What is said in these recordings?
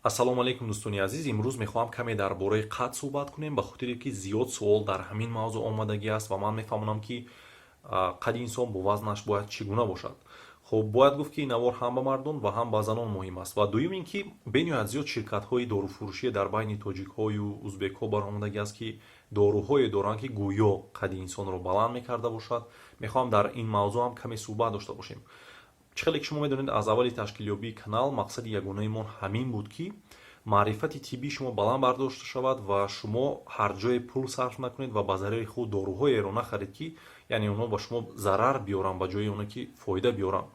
Ассалому алайкум, дӯстони азиз. Имрӯз мехоҳам каме дар бораи қад суҳбат кунем, ба хотире ки зиёд суол дар ҳамин мавзӯъ омадагӣ аст ва ман мефаҳмонам, ки қади инсон бо вазнаш бояд чӣ гуна бошад. Хуб, бояд гуфт, ки ин навор ҳам ба мардон ва ҳам ба занон муҳим аст. Ва дуюм ин ки бениҳоят зиёд ширкатҳои доруфурӯшие дар байни тоҷикҳою узбекҳо баромадагӣ аст, ки доруҳое доранд, ки гӯё қади инсонро баланд мекарда бошад. Мехоҳам дар ин мавзӯъ ҳам каме суҳбат дошта бошем. Чӣ хеле ки шумо медонед, аз аввали ташкилёбии канал мақсади ягонаи мо ҳамин буд, ки маърифати тиббии шумо баланд бардошта шавад ва шумо ҳар ҷое пул сарф накунед ва ба зарари худ доруҳоеро нахаред, ки яъне онҳо ба шумо зарар биёранд, ба ҷои оне ки фоида биёранд.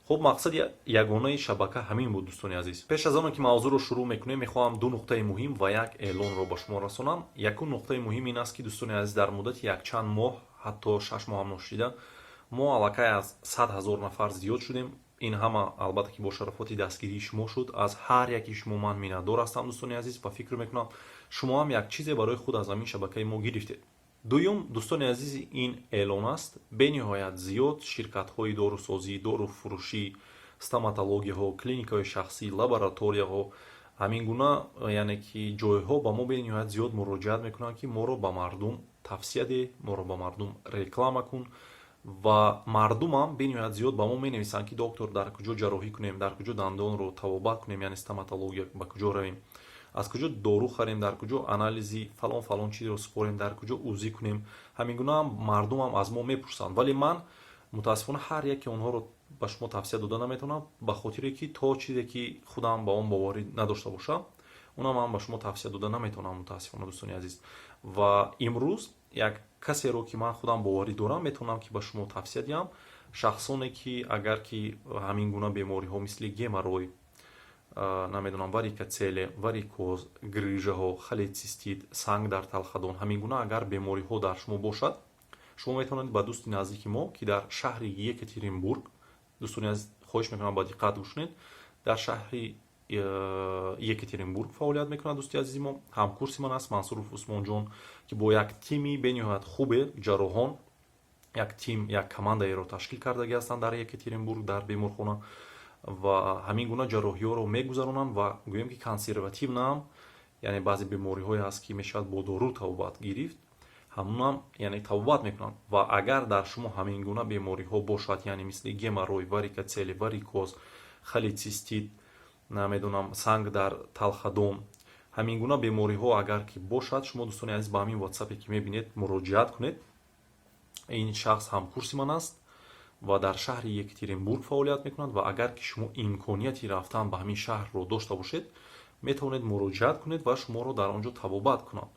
Хуб, мақсади ягонаи шабака ҳамин буд, дӯстони азиз. Пеш аз оне ки мавзӯъро шурӯъ мекунем, мехоҳам ду нуқтаи муҳим ва як эълонро ба шумо расонам. Якум нуқтаи муҳим ин аст, ки, дӯстони азиз, дар муддати якчанд моҳ, ҳатто 6 моҳ ҳам ношида, мо аллакай аз 100 000 нафар зиёд шудем. Ин ҳама, албатта, ки бо шарафоти дастгирии шумо шуд. Аз ҳар яки шумо ман миннатдор ҳастам, дӯстони азиз, ва фикр мекунам, шумо ҳам як чизе барои худ аз ҳамин шабакаи мо гирифтед. Дуюм, дӯстони азиз, ин эълон аст. Бениҳоят зиёд ширкатҳои дорусозӣ, доруфурӯшӣ, стоматологияҳо, клиникаҳои шахсӣ, лабораторияҳо, ҳамин гуна, яъне ки ҷойҳо ба мо бениҳоят зиёд муроҷиат мекунанд, ки моро ба мардум тавсия деҳ, моро ба мардум реклама кун. Ва мардумам бениҳоят зиёд ба мо менависанд, ки доктор, дар куҷо ҷарроҳӣ кунем, дар куҷо дандонро табобат кунем, яъне стоматология, ба куҷо равем, аз куҷо дору харем, дар куҷо анализи фалон фалон чизро супорем, дар куҷо УЗИ кунем. Ҳамин гунаам мардумам аз мо мепурсанд, вале ман, мутаассифона, ҳар яке онҳоро ба шумо тавсия дода наметавонам, ба хотире ки то чизе ки худам ба он боварӣ надошта бошам, онам ман ба шумо тавсия дода наметавонам, мутаассифона, дӯстони азиз. Ва имрӯз як касеро, ки ман худам боварӣ дорам, метавонам ки ба шумо тавсия диҳам. Шахсоне ки агар ки ҳамин гуна бемориҳо, мисли геморрой, намедонам, варикоцеле, варикоз, грыжаҳо, холецистит, санг дар талхадон, ҳамин гуна агар бемориҳо дар шумо бошад, шумо метавонед ба дӯсти наздики мо, ки дар шаҳри Екатеринбург, дӯстони азиз, хоҳиш мекунам, ба диққат гӯш кунед, дар шаҳри Екатеринбург фаъолият мекунад, дӯсти азизи мо, ҳамкурси ман аст, Мансуров Усмонҷон, ки бо як тими бениҳоят хубе ҷарроҳон як тим, як командаеро ташкил кардагӣ ҳастанд дар Екатеринбург, дар беморхона, ва ҳамин гуна ҷарроҳиҳоро мегузаронанд. Ва гӯем ки консервативно ам, яъне баъзе бемориҳое ҳаст, ки мешавад бо дору табобат гирифт, ҳамунам, яъне табобат мекунанд. Ва агар дар шумо ҳамин гуна бемориҳо бошад, яъне мисли геморрой, варикоцеле, варикоз, холецистит, намедонам, санг дар талхадон, ҳамин гуна бемориҳо агар ки бошад, шумо, дӯстони азиз, ба ҳамин ватсапе ки мебинед, муроҷиат кунед. Ин шахс ҳамкурси ман аст ва дар шаҳри Екатеринбург фаъолият мекунад. Ва агар ки шумо имконияти рафтан ба ҳамин шаҳрро дошта бошед, метавонед муроҷиат кунед ва шуморо дар он ҷо табобат кунанд.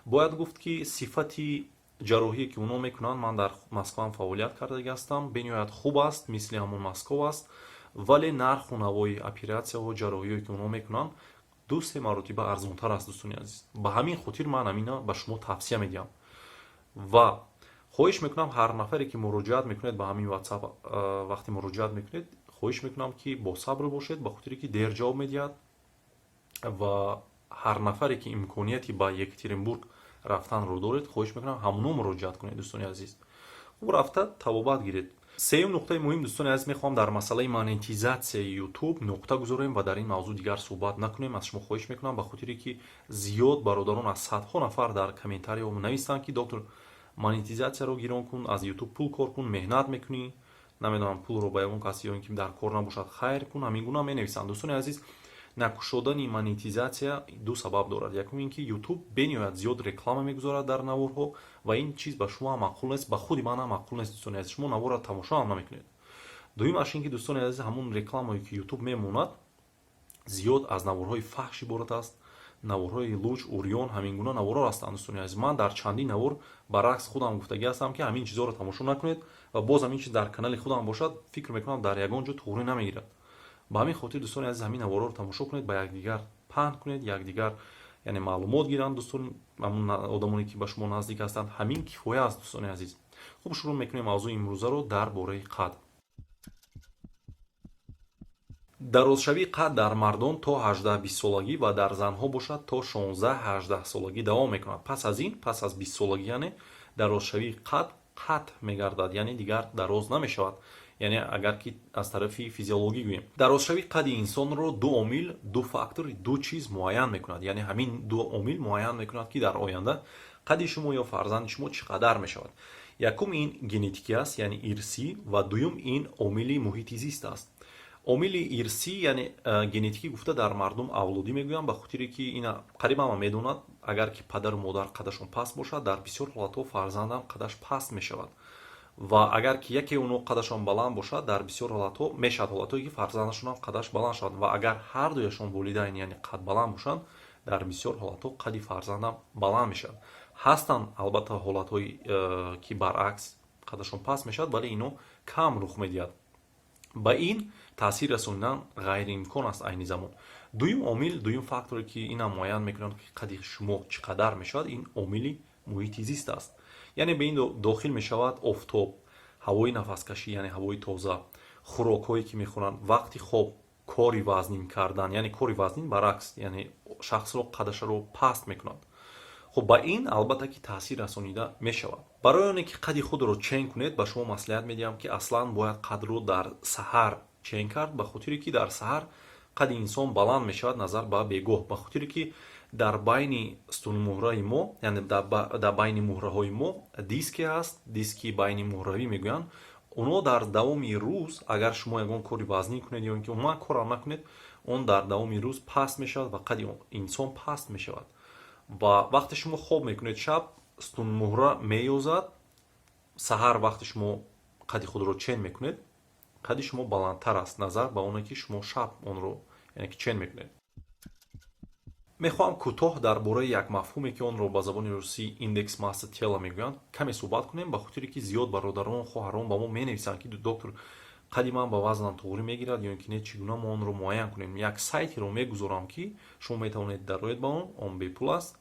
Бояд гуфт, ки сифати ҷарроҳие, ки онҳо мекунанд, ман дар Москваам фаъолият кардагӣ ҳастам, бениҳоят хуб аст, мисли ҳамон Москов аст, вале нарху навои оператсияҳо, ҷарроҳиҳое, ки онҳо мекунанд, ду се маротиба арзонтар аст, дӯстони азиз. Ба ҳамин хотир ман ҳамина ба шумо тавсия медиҳам ва хоҳиш мекунам, ҳар нафаре ки муроҷиат мекунед ба ҳамин ватсап, вақте муроҷиат мекунед, хоҳиш мекунам, ки босабр бошед, ба хотире ки дер ҷавоб медиҳад. Ва ҳар нафаре ки имконияти ба Екатеринбург рафтанро доред, хоҳиш мекунам, ҳамоно муроҷиат кунед, дӯстони азиз. Хуб, рафта табобат гиред. Сеюм нуқтаи муҳим, дӯстони азиз, мехоҳам дар масъалаи монетизатсияи Ютуб нуқта гузорем ва дар ин мавзӯъ дигар суҳбат накунем. Аз шумо хоҳиш мекунам, ба хотире ки зиёд бародарон, аз садҳо нафар дар комментариҳо нависанд, ки доктор, монетизатсияро гирон кун, аз Ютуб пул кор кун, меҳнат мекунӣ, намедонам, пулро ба ягон кас ё ин ки дар кор набошад, хайр кун, ҳамин гуна менависанд. Дӯстони азиз, накушодани монетизатсия ду сабаб дорад. Якум ин ки Ютуб бениҳоят зиёд реклама мегузорад дар наворҳо ва ин чиз ба шумо ҳам маъқул нест, ба худи ман ҳам маъқул нест, дӯстони азиз, шумо наворро тамошо ҳам намекунед. Дуюмаш ин ки, дӯстони азиз, ҳамун рекламое, ки Ютуб мемонад, зиёд аз наворҳои фаҳш иборат аст, наворҳои луч, урён, ҳамин гуна наворҳо ҳастанд. Дӯстони азиз, ман дар чандин навор баръакс худам гуфтагӣ ҳастам, ки ҳамин чизҳоро тамошо накунед. Ва боз ҳамин чиз дар канали худам бошад, фикр мекунам, дар ягон ҷо туғрӣ намегирад. Ба ҳамин хотир, дӯстони азиз, ҳамин наворҳоро тамошо кунед, ба якдигар паҳн кунед, якдигар, яъне маълумот гиранд, дӯстон, ҳамун одамоне, ки ба шумо наздик ҳастанд. Ҳамин кифоя аст, дӯстони азиз. Хуб, шурӯъ мекунем мавзӯи имрӯзаро дар бораи қад. Дарозшавии қад дар мардон то 18-20 солагӣ ва дар занҳо бошад то 16-18 солагӣ давом мекунад. Пас аз ин, пас аз 20 солагӣ, яъне дарозшавии қад қатъ мегардад, яъне дигар дароз намешавад. Яъне агар ки аз тарафи физиологӣ гӯем, дарозшавии қадди инсонро ду омил, ду фактор, ду чиз муайян мекунад. Яъне ҳамин ду омил муайян мекунад, ки дар оянда қадди шумо ё фарзанди шумо чӣ қадар мешавад. Якум ин генетикӣ аст, яъне ирсӣ, ва дуюм ин омили муҳити зист аст. Омили ирсӣ, яъне генетикӣ гуфта, дар мардум авлодӣ мегӯянд, ба хотире ки ина қариб ҳама медонад: агар ки падару модар қадашон паст бошад, дар бисёр ҳолатҳо фарзандам қадаш паст мешавад ва агар ки яке оно қадашон баланд бошад, дар бисёр ҳолатҳо мешавад ҳолатҳое, ки фарзандашонам қадаш баланд шавад. Ва агар ҳардуяшон волидайн, яъне қадбаланд бошанд, дар бисёр ҳолатҳо қадди фарзандам баланд мешавад. Ҳастанд, албатта, ҳолатҳое, ки баръакс қадашон паст мешавад, вале ино кам рух медиҳад, ба ин таъсир расонидан ғайриимкон аст айни замон. Дуюм омил, дуюм факторе, ки инам муайян мекунад, ки қадди шумо чӣ қадар мешавад, ин омили муҳити зист аст. Яъне ба ин дохил мешавад офтоб, ҳавои нафаскашӣ, яъне ҳавои тоза, хӯрокҳое, ки мехӯранд, вақти хоб, кори вазнин кардан. Яъне кори вазнин баръакс, яъне шахсро қадашаро паст мекунад. Хуб, ба ин албатта ки таъсир расонида мешавад. Барои оне ки қадди худро чен кунед, ба шумо маслиҳат медиҳам, ки аслан бояд қадро дар саҳар чен кард, ба хотире ки дар саҳар қадди инсон баланд мешавад назар ба бегоҳ, ба хотире ки дар байни сутунмуҳраи мо, яъне дар байни муҳраҳои мо диске ҳаст, диски байни муҳравӣ мегӯянд. Онҳо дар давоми рӯз, агар шумо ягон кори вазнин кунед ё ин ки умуман корам накунед, он дар давоми рӯз паст мешавад ва қадди инсон паст мешавад. Ва вақте шумо хоб мекунед, шаб сутунмуҳра меёзад. Саҳар вақте шумо қадди худро чен мекунед, қадди шумо баландтар аст назар ба оне, ки шумо шаб онро, яъне ки чен мекунед. Мехоҳам кӯтоҳ дар бораи як мафҳуме, ки онро ба забони русӣ индекс массы тела мегӯянд, каме суҳбат кунем, ба хотире ки зиёд бародарон, хоҳарон ба мо менависанд, ки доктор, қадди ман ба вазнам туғрӣ мегирад ё ин ки не, чӣ гуна мо онро муайян кунем? Як сайтеро мегузорам, ки шумо метавонед дароед ба он, он бепул аст.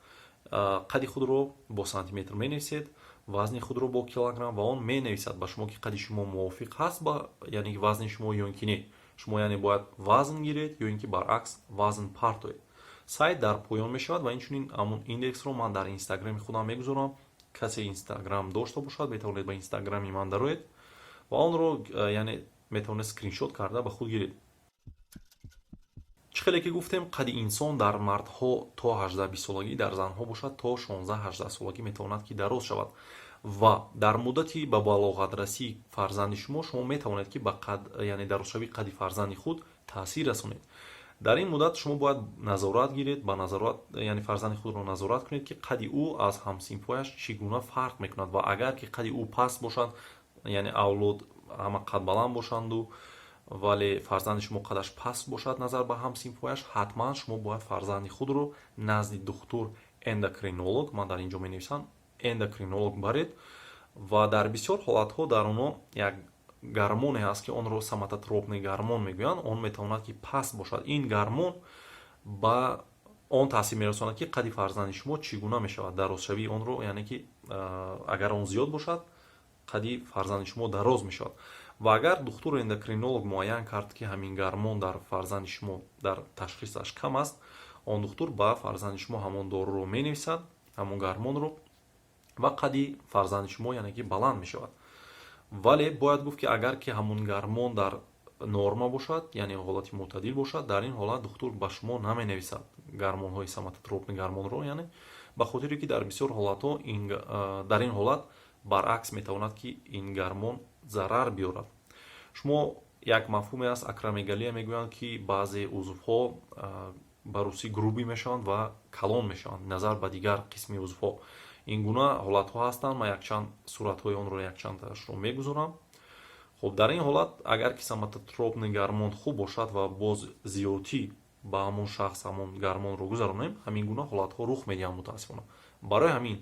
Қадди худро бо сантиметр менависед, вазни худро бо килограмм, ва он менависад ба шумо, ки қадди шумо мувофиқ ҳаст ба, яъне вазни шумо ё ин ки не. Шумо, яъне, бояд вазн гиред ё ин ки баръакс вазн партоед. Сайт дар поён мешавад ва инчунин ҳамон индексро ман дар Инстаграми худам мегузорам. Касе Инстаграм дошта бошад, метавонед ба Инстаграми ман дароед ва онро, яъне, метавонед скриншот карда ба худ гиред. Чӣ хеле ки гуфтем, қадди инсон дар мардҳо то 18-20 солагӣ, дар занҳо бошад то 16-18 солагӣ метавонад ки дароз шавад. Ва дар муддати ба балоғатрасии фарзанди шумо, шумо метавонед ки ба қад, яъне дарозшавии қадди фарзанди худ таъсир расонед. Дар ин муддат шумо бояд назорат гиред, ба назорат, яъне фарзанди худро назорат кунед, ки қадди ӯ аз ҳамсинфҳояш чӣ гуна фарқ мекунад. Ва агар ки қадди ӯ паст бошад, яъне авлод ҳама қадбаланд бошанду, вале фарзанди шумо қадаш паст бошад назар ба ҳамсинфҳояш, ҳатман шумо бояд фарзанди худро назди духтур эндокринолог, ман дар ин ҷо менависам, эндокринолог баред. Ва дар бисёр ҳолатҳо дар онҳо як гормоне ҳаст, ки онро соматотропный гормон мегӯянд, он метавонад ки паст бошад. Ин гормон ба он таъсир мерасонад, ки қадди фарзанди шумо чӣ гуна мешавад, дарозшавии онро, яъне ки агар он зиёд бошад, қадди фарзанди шумо дароз мешавад. Ва агар духтур эндокринолог муайян кард, ки ҳамин гормон дар фарзанди шумо дар ташхисаш кам аст, он духтур ба фарзанди шумо ҳамон доруро менависад, ҳамон гормонро, ва қадди фарзанди шумо, яъне ки, баланд мешавад. Вале бояд гуфт, ки агар ки ҳамон гормон дар норма бошад, яъне ҳолати мӯътадил бошад, дар ин ҳолат духтур ба шумо наменависад гормонҳои соматотропный гормонро, яъне ба хотире ки дар бисёр ҳолатҳо дар ин ҳолат баръакс метавонад ки ин гормон зарар биёрад. Шумо як мафҳуме аст, акромегалия мегӯянд, ки баъзе узвҳо, ба русӣ грубый мешаванд ва калон мешаванд назар ба дигар қисми узвҳо. Ин гуна ҳолатҳо ҳастанд. Ман якчанд суратҳои онро, якчандашро мегузорам. Хуб, дар ин ҳолат агар ки соматотропный гормон хуб бошад ва боз зиёдтӣ ба ҳамон шахс ҳамон гормонро гузаронем, ҳамин гуна ҳолатҳо рух медиҳанд, мутаассифона. Барои ҳамин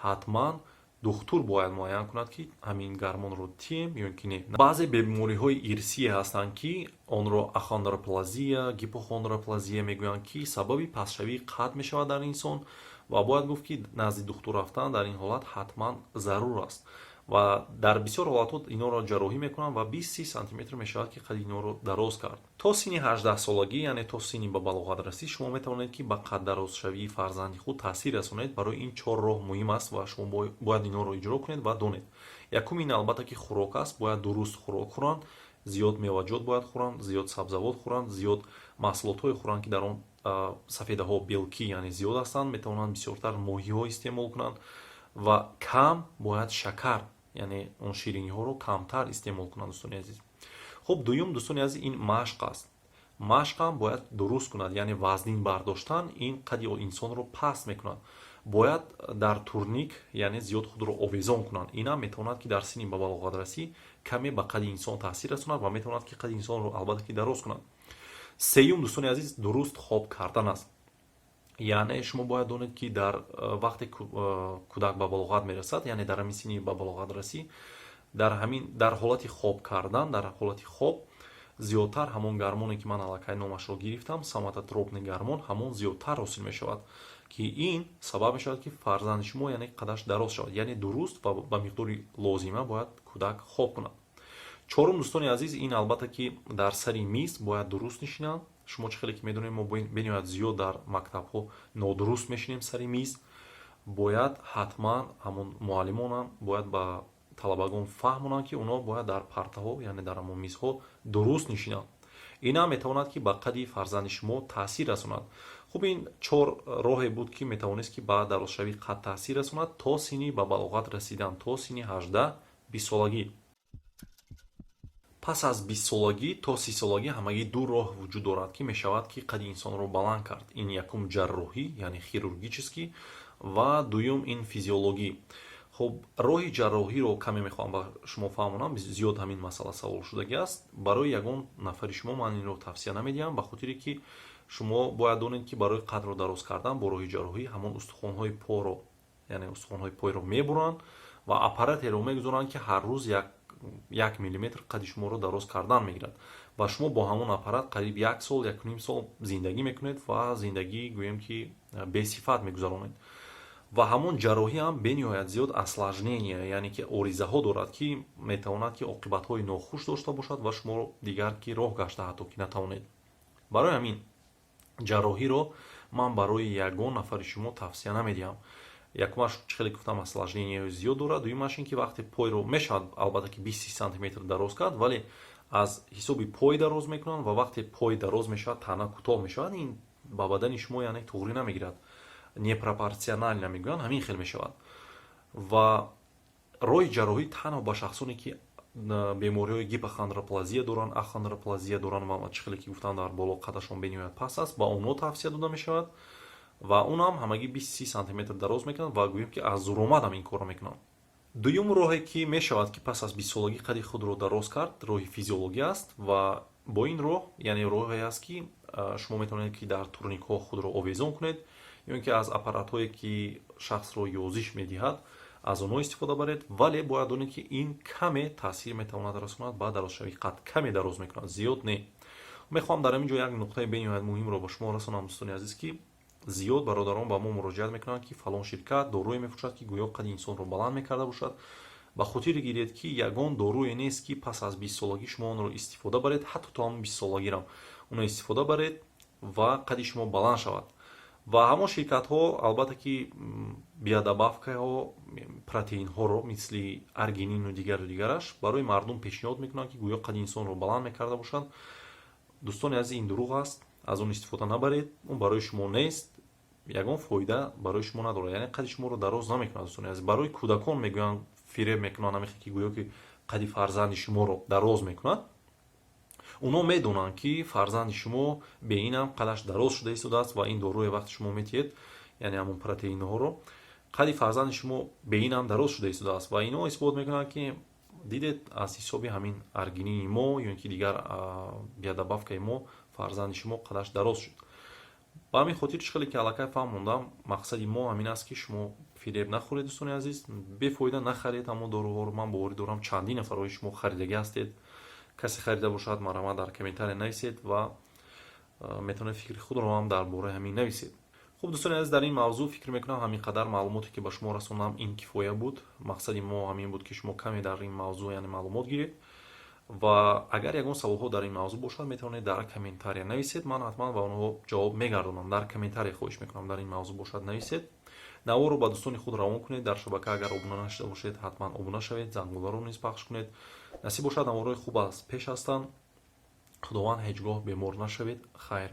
ҳатман духтур бояд муайян кунад, ки ҳамин гормонро тием ё ки не. Баъзе бемориҳои ирсие ҳастанд, ки онро ахондроплазия, гипохондроплазия мегӯянд, ки сабаби пастшавии қад мешавад дар инсон. Ва бояд гуфт, ки назди духтур рафтан дар ин ҳолат ҳатман зарур аст. Ва дар бисёр ҳолатҳо инҳоро ҷарроҳӣ мекунанд ва 20-30 сантиметр мешавад, ки қади инҳоро дароз кард. То синни 18-солагӣ, яъне то синни ба балоғат расӣ, шумо метавонед, ки ба қаддарозшавии фарзанди худ таъсир расонед. Барои ин чор роҳ муҳим аст ва шумо бояд инҳоро иҷро кунед ва донед. Якум ин, албатта, ки хӯрок аст. Бояд дуруст хӯрок хӯранд, зиёд меваҷот бояд хӯранд, зиёд сабзавот хӯранд, зиёд маҳсулотҳое хӯранд, ки дар он сафедаҳо, белки, яъне зиёд ҳастанд. Метавонанд бисёртар моҳиҳо истеъмол кунанд ва кам бояд шакар, яъне он шириниҳоро камтар истеъмол кунанд, дӯстони азиз. Хуб, дуюм, дӯстони азиз, ин машқ аст. Машқам бояд дуруст кунад, яъне вазнин бардоштан ин қади инсонро паст мекунад. Бояд дар турник, яъне зиёд худро овезон кунанд. Инам метавонад, ки дар синни ба балоғатрасӣ каме ба қади инсон таъсир расонад ва метавонад, ки қади инсонро, албатта, ки дароз кунад. Сеюм, дӯстони азиз, дуруст хоб кардан аст. Яъне шумо бояд донед, ки дар вақте кӯдак ба балоғат мерасад, яъне дар ҳамин синни ба балоғат расӣ, дар ҳамин дар ҳолати хоб кардан, дар ҳолати хоб зиёдтар ҳамон гормоне, ки ман аллакай номашро гирифтам, соматотропный гормон, ҳамон зиёдтар ҳосил мешавад, ки ин сабаб мешавад, ки фарзанди шумо, яъне қадаш дароз шавад. Яъне дуруст ва ба миқдори лозима бояд кӯдак хоб кунад. Чорум, дӯстони азиз, ин, албатта, ки дар сари миз бояд дуруст нишинанд. Шумо чӣ хеле ки медонем, мо бениҳоят зиёд дар мактабҳо нодуруст мешинем сари миз. Бояд ҳатман ҳамон муаллимонам бояд ба талабагон фаҳмонанд, ки онҳо бояд дар партаҳо, яъне дар ҳамон мизҳо дуруст нишинанд. Инам метавонад, ки ба қади фарзанди шумо таъсир расонад. Хуб, ин чор роҳе буд, ки метавонист, ки ба дарозшавии қад таъсир расонад то синни ба балоғат расидан, то синни 18-20 солагӣ. Пас аз 20-солагӣ то 30-солагӣ ҳамагӣ ду роҳ вуҷуд дорад, ки мешавад, ки қади инсонро баланд кард. Ин якум ҷарроҳӣ, яъне хирургический, ва дуюм ин физиологӣ. Хуб, роҳи ҷарроҳиро каме мехоҳам ба шумо фаҳмонам. Зиёд ҳамин масъала савол шудагӣ аст. Барои ягон нафари шумо ман инро тавсия намедиҳам, ба хотире ки шумо бояд донед, ки барои қадро дароз кардан бо роҳи ҷарроҳӣ ҳамон устухонҳои поро, яъне устухонҳои пойро мебуранд ва аппаратеро мегузоранд, ки ҳар рӯз як миллиметр қади шуморо дароз кардан мегирад. Ва шумо бо ҳамон аппарат қариб як сол, 1,5 сол зиндагӣ мекунед ва зиндагӣ, гӯем ки, бесифат мегузаронед. Ва ҳамон ҷарроҳӣ ҳам бениҳоят зиёд осложнения, яъне ки оризаҳо дорад, ки метавонад, ки оқибатҳои нохуш дошта бошад ва шуморо дигар ки роҳ гашта ҳатто ки натавонед. Барои ҳамин ҷарроҳиро ман барои ягон нафари шумо тавсия намедиҳам. Якумаш, чӣ хеле гуфтам, осложнения ҳои зиёд дорад. Дуюмаш ин ки вақте пойро мешавад, албатта, ки 20-30 сантиметр дароз кард, вале аз ҳисоби пой дароз мекунанд ва вақте пой дароз мешавад, тана кӯтоҳ мешавад. Ин ба бадани шумо, яъне, туғрӣ намегирад, непропорционально мегӯянд, ҳамин хел мешавад. Ва роҳи ҷарроҳӣ танҳо ба шахсоне, ки бемориҳои гипохондроплазия доранд, ахондроплазия доранд ва чӣ хеле ки гуфтам дар боло, қадашон бениҳоят паст аст, ба онҳо тавсия дода мешавад. Ва унам ҳамагӣ 20-30 сантиметр дароз мекунанд ва гӯем, ки аз зуромад ҳам ин корро мекунанд. Дуюм роҳе, ки мешавад, ки пас аз 20-солагӣ қади худро дароз кард, роҳи физиологӣ аст. Ва бо ин роҳ, яъне роҳе аст, ки шумо метавонед, ки дар турникҳо худро овезон кунед ё ин ки аз аппаратҳое, ки шахсро ёзиш медиҳад, аз онҳо истифода баред. Вале бояд донед, ки ин каме таъсир метавонад расонад ба дарозшавии қад, каме дароз мекунад, зиёд не. Мехоҳам дар ҳамин ҷо як нуқтаи бениҳоят муҳимро ба шумо расонам, дӯстони азиз, ки зиёд бародарон ба мо муроҷиат мекунанд, ки фалон ширкат доруе мефурӯшад, ки гӯё қади инсонро баланд мекарда бошад. Ба хотире гиред, ки ягон доруе нест, ки пас аз 20-солагӣ шумо онро истифода баред, ҳатто то ҳамон 20-солагирам онро истифода баред ва қади шумо баланд шавад. Ва ҳамон ширкатҳо, албатта, ки биодобавка ҳо, протеинҳоро мисли аргинину дигару дигараш барои мардум пешниҳод мекунанд, ки гӯё қади инсонро баланд мекарда бошанд. Дӯстони азиз, ин дурӯғ аст, аз он истифода набаред, он барои шумо нест, ягон фоида барои шумо надорад, яъне қади шуморо дароз намекунад. Дӯстони азиз, барои кӯдакон мегӯянд, фиреб мекунанд, ҳамихе ки гӯё ки қади фарзанди шуморо дароз мекунад. Онҳо медонанд, ки фарзанди шумо беинам қадаш дароз шуда истодааст ва ин доруе вақте шумо метиҳед, яъне ҳамон протеинҳоро, қади фарзанди шумо беинам дароз шуда истодааст. Ва инҳо исбот мекунанд, ки дидед, аз ҳисоби ҳамин аргинини мо ё ин ки дигар биодобавка и мо фарзанди шумо қадаш дароз шуд. Ба ҳамин хотир, чӣ хеле ки аллакай фаҳмондам, мақсади мо ҳамин аст, ки шумо фиреб нахӯред, дӯстони азиз, бефоида нахаред ҳамон доруҳоро. Ман боварӣ дорам, чандин нафарҳои шумо харидагӣ ҳастед. Касе харида бошад, марҳамат, дар комментария нависед ва метавонед фикри худро ҳам дар бораи ҳамин нависед. Хуб, дӯстони азиз, дар ин мавзӯъ фикр мекунам, ҳамин қадар маълумоте, ки ба шумо расондам, ин кифоя буд. Мақсади мо ҳамин буд, ки шумо каме дар ин мавзӯъ, яъне, маълумот гиред. Ва агар ягон саволҳо дар ин мавзӯъ бошад, метавонед дар комментария нависед, ман ҳатман ба онҳо ҷавоб мегардонам. Дар комментария, хоҳиш мекунам, дар ин мавзӯъ бошад, нависед. Наворро ба дӯстони худ равон кунед. Дар шабака агар обуна нашуда бошед, ҳатман обуна шавед, зангуларо низ пахш кунед. Насиб бошад, наворҳои хуб аз пеш ҳастанд. Худованд, ҳеҷ гоҳ бемор нашавед. Хайр.